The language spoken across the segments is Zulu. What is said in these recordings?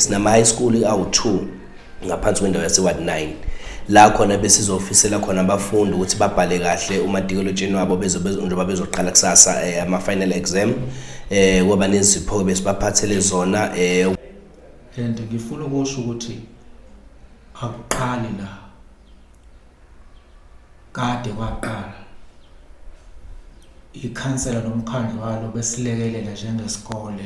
Sinama high school awu2 ngaphansi kwendawo yase Ward 9 la khona besizofisela khona abafundi ukuthi babhale kahle umatikuletsheni wabo njengoba bezoqala kusasa ama final exam, kwaba nezipho besibaphathele zona. And ngifuna ukusho ukuthi akuqali la, kade kwaqala. Ikhansela nomkhandlu walo besilekelela njengesikole.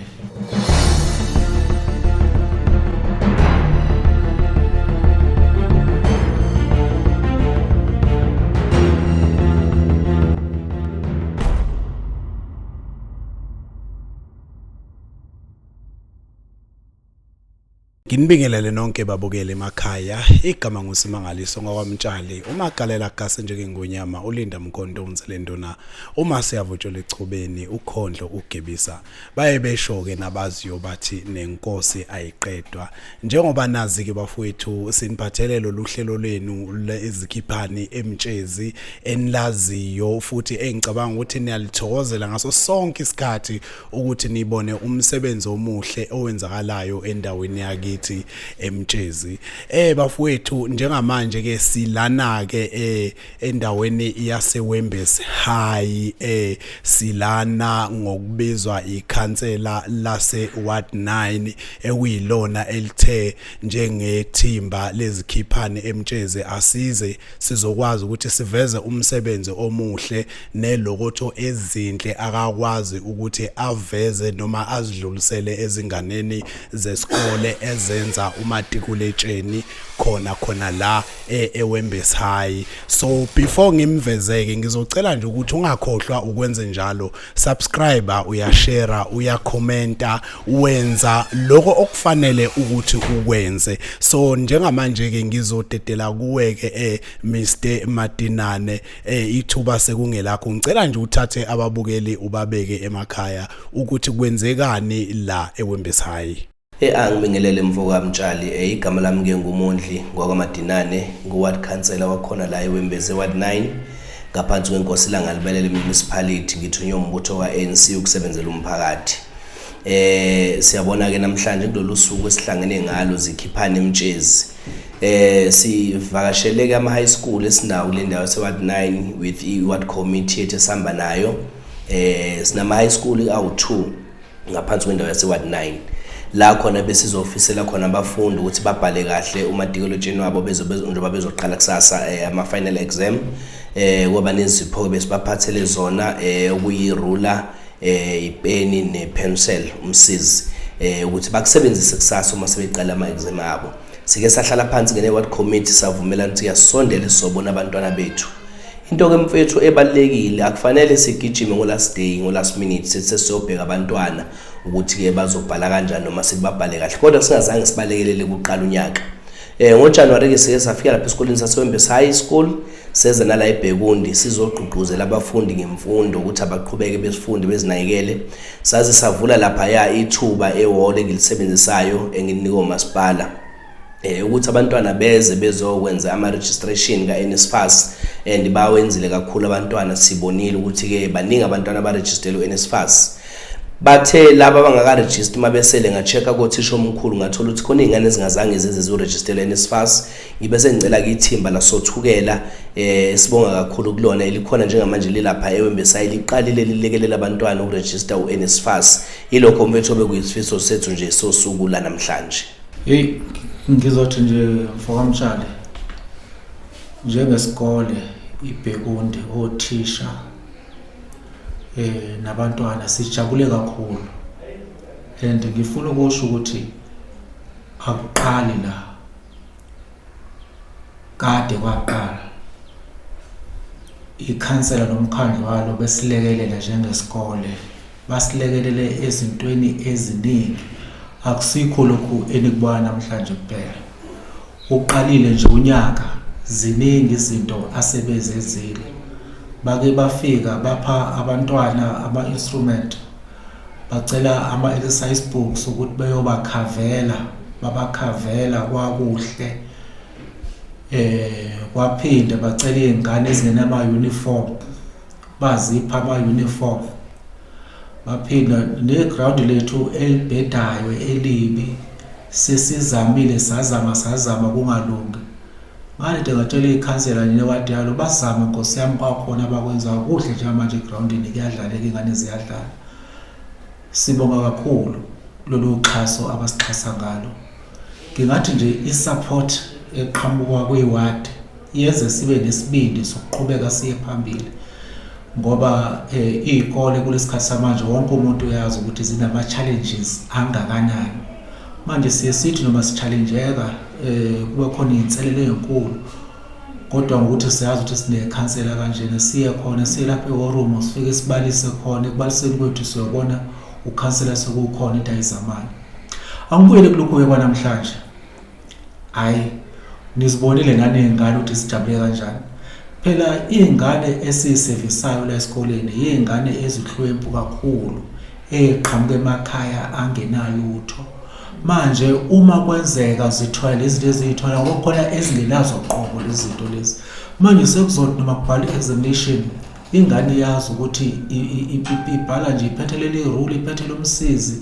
Nginibingelele nonke babukeli emakhaya. Igama nguSimangaliso ngakwaMtshali. Umagalela gase njengengonyama ulinda mkhonto unselenduna. Uma siyavutshelwa echubeni ukhondlo ugebisa. Baye besho ke nabaziyo bathi nenkosi ayiqedwa. Njengoba nazi ke bafowethu siniphathele lolu hlelo lwenu lezikhiphani emtshezi enilaziyo futhi engicabanga ukuthi niyalithokozela ngaso sonke isikhathi ukuthi nibone umsebenzi omuhle owenzakalayo endaweni yakithi eMtshezi. Bafowethu, njengamanje ke silana ke endaweni yaseWembezi High, silana ngokubizwa ikhansela lase Ward 9 ekuyilona elithe njengethimba lezikhiphane eMtshezi asize sizokwazi ukuthi siveze umsebenzi omuhle nelokotho ezinhle akakwazi ukuthi aveze noma azidlulisele ezinganeni zesikole ezenza umatikuletsheni khona khona la eWembezi High. So before ngimvezeke ngizocela nje ukuthi ungakhohlwa ukwenze njalo, subscribe, uyashare, uyakhomenta, wenza lokho okufanele ukuthi ukwenze. So njengamanje ke ngizodedela kuwe ke Mr Madinane, ithuba sekungelakho. Ngicela nje uthathe ababukeli ubabeke emakhaya ukuthi kwenzekani la eWembezi High. Angibingelele mfoka Mtshali, igama lami ke nguMondli ngwakwaMadinane, ngu-ward councillor wakhona la eWembezi Ward 9 ngaphansi kwenkosi Langalibalele Municipality. Ngithunywe umbutho ka-ANC ukusebenzela umphakathi. Siyabona ke namhlanje kulolu suku esihlangene ngalo zikhiphane eMtshezi. Sivakashele ke ama high school esinawo kule ndawo yase Ward 9 with i-ward committee ethu esihamba nayo. Sinama high school awu2 ngaphansi kwendawo yase Ward 9 la khona besizofisela khona abafundi ukuthi babhale kahle umatikuletsheni wabo njengoba bezoqala kusasa ama final exam, kwaba nezipho besibaphathele zona okuyi-ruler, ipeni nepencil umsizi, ukuthi bakusebenzise kusasa uma sebeqala ama exam abo. Sike sahlala phansi ngene ward committee savumelana ukuthi siyasondela sizobona abantwana bethu. Into ke mfethu ebalekile, akufanele sigijime ngo last day, ngo last minute sithi sesiyobheka abantwana ukuthi ke bazobhala kanjani noma sithi babhale kahle, kodwa singazange sibalekelele kuqala unyaka. NgoJanuary ke sike safika lapha esikoleni saseWembezi High School, seze nala eBhekundi sizogqugquzela abafundi ngemfundo ukuthi abaqhubeke besifunde bezinakekele. Saze savula lapha ya ithuba ehall engilisebenzisayo engilinikwe umasipala ukuthi abantwana beze bezokwenza ama registration ka NSFAS, and bawenzile kakhulu abantwana. Sibonile ukuthi ke baningi abantwana abaregisterele uNSFAS. Bathe laba abangaka-register mabesele, nga-check-a kothisha omkhulu ngathola ukuthi khona iy'ngane ezingazange zize ziyoregisterela NSFAS. Ngibe sengicela-ke ithimba lasothukela, sibonga kakhulu kulona elikhona njengamanje lilapha eWembezi High, liqalile lilekelela abantwana ukuregister u-NSFAS. Ilokho mfethu obekuyisifiso sethu nje sosuku lanamhlanje. Hey, ngizothi nje mfokaMtshali, njengesikole iBhekundi, othisha nabantwana sijabule kakhulu, and ngifuna ukusho ukuthi akuqali la, kade kwaqala. Ikhansela nomkhandlu walo besilekelela njengesikole, basilekelele ezintweni eziningi. Akusikho lokhu enikubona namhlanje kuphela, uqalile nje unyaka, ziningi izinto asebezenzile. Bake bafika bapha abantwana ama-instrument, bacela ama-exercise books ukuthi beyobakhavela, babakhavela kwakuhle. Kwaphinde bacela iy'ngane ezingenama uniform, bazipha ama-uniform. Baphinda neground lethu elibhedayo elibi. Sesizamile, sazama, sazama, kungalungi. Ngalide ngatshela ikhansela newadi yalo, bazama nkosi yami, kwakhona abakwenzayo kuhle. Njengamanje egrawundini kuyadlaleka, iy'ngane ziyadlala. Sibonga kakhulu lolu xhaso abasixhasa ngalo. Ngingathi nje i-support eqhamuka kwiwadi yenze sibe nesibindi sokuqhubeka siye phambili, ngoba iy'kole kulesikhathi samanje wonke umuntu uyazi ukuthi zinama-challenges angakanani. Manje siye sithi noma si-challenge-eka, kuba khona iy'nselelo ey'nkulu, kodwa ngokuthi siyazi ukuthi sinekhansela kanjena, siye khona, siye lapha e-war room, sifike sibalise khona. Ekubaliseni kwethu siyobona ukhansela sekukhona into ayizamayo. Angibuyele kulokhu-ke kwanamhlanje. Hhayi, nizibonile nani iy'ngane ukuthi zijabule kanjani. Phela iy'ngane esiyisevisayo la esikoleni iy'ngane ezihlwempu kakhulu, ey'qhamuka emakhaya angenalutho. Manje uma kwenzeka zithola lezi zinto eziyithola, ngoba khona ezingenazo qobo lezi zinto lezi, manje sekuzothi noma kubhalwa i-examination, ingane iyazi ukuthi ibhala nje iphethe leli rule, iphethe lomsizi,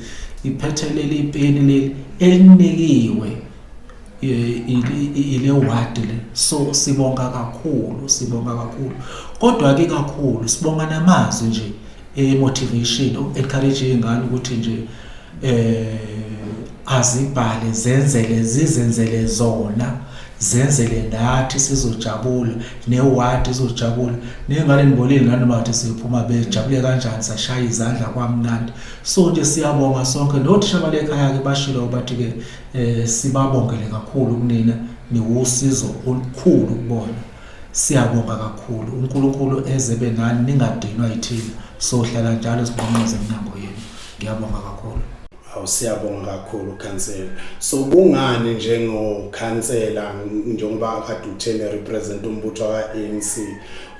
iphethe leli peni leli elinikiwe ile ward le. So sibonga kakhulu, sibonga kakhulu, kodwa ke kakhulu sibonga namazwi nje e-motivation, encourage ingane ukuthi nje azibhale, zenzele, zizenzele zona, zenzele nathi, sizojabula, newadi izojabula. Ney'ngane nibolile nani bathi siphuma bejabule kanjani, sashaya izandla kwamnandi. So nje siyabonga sonke. Nothisha bale ekhaya-ke bashilo, bathi-ke sibabongele kakhulu kunina, niwusizo olukhulu kubona. Siyabonga kakhulu, uNkulunkulu ezebe nani, ningadinwa yithina, sohlala njalo sinqonqoze eminyango yenu. Ngiyabonga kakhulu. Awu, siyabonga kakhulu khansela. So kungani njengokhansela, njengoba kade uthene represent umbutho ka-ANC,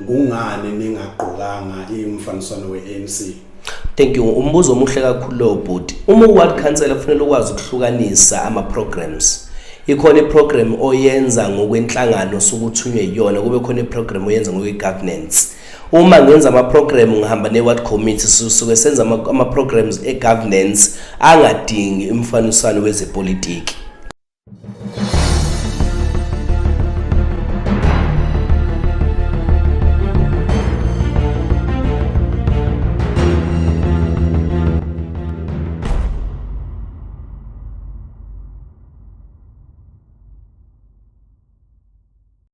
kungani ningagqokanga imfaniswano we-ANC? Thank you. Umbuzo omuhle kakhulu lowo, bhuti. Uma u-ward councillor kufanele ukwazi ukuhlukanisa ama-programs. Ikhona i-program oyenza ngokwenhlangano sukuthunywe yiyona, kube khona i-program oyenza ngokwe-governance. Uma ngenza ama-program ngihamba ne-ward committee, sisuke senza ama-programs e-governance angadingi umfaniswano wezepolitiki.